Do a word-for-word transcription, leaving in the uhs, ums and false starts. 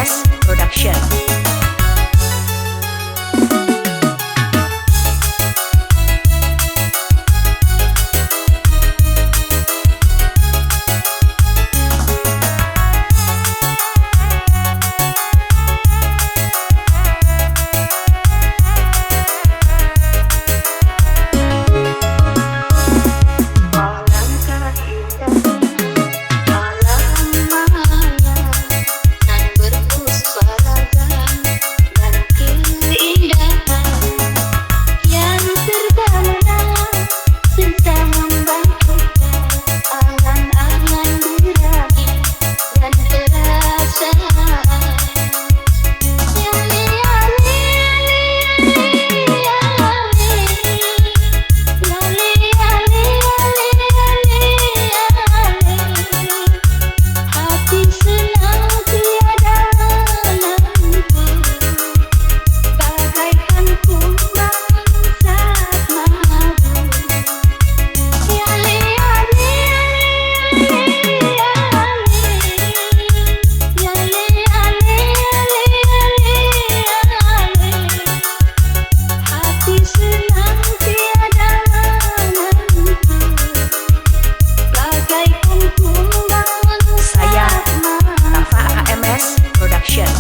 Production. Alangkah indahnya alam maya nan berpuspa ragam dan keindahan yang terpana, bisa membangkitkan angan-angan diraih dan perasaan. Hati senang tiada menentu, bagaikan kumbang saat mabuk. Hati senang tiada menentu, bagaikan kumbang. Saya, Tafa H M S Production.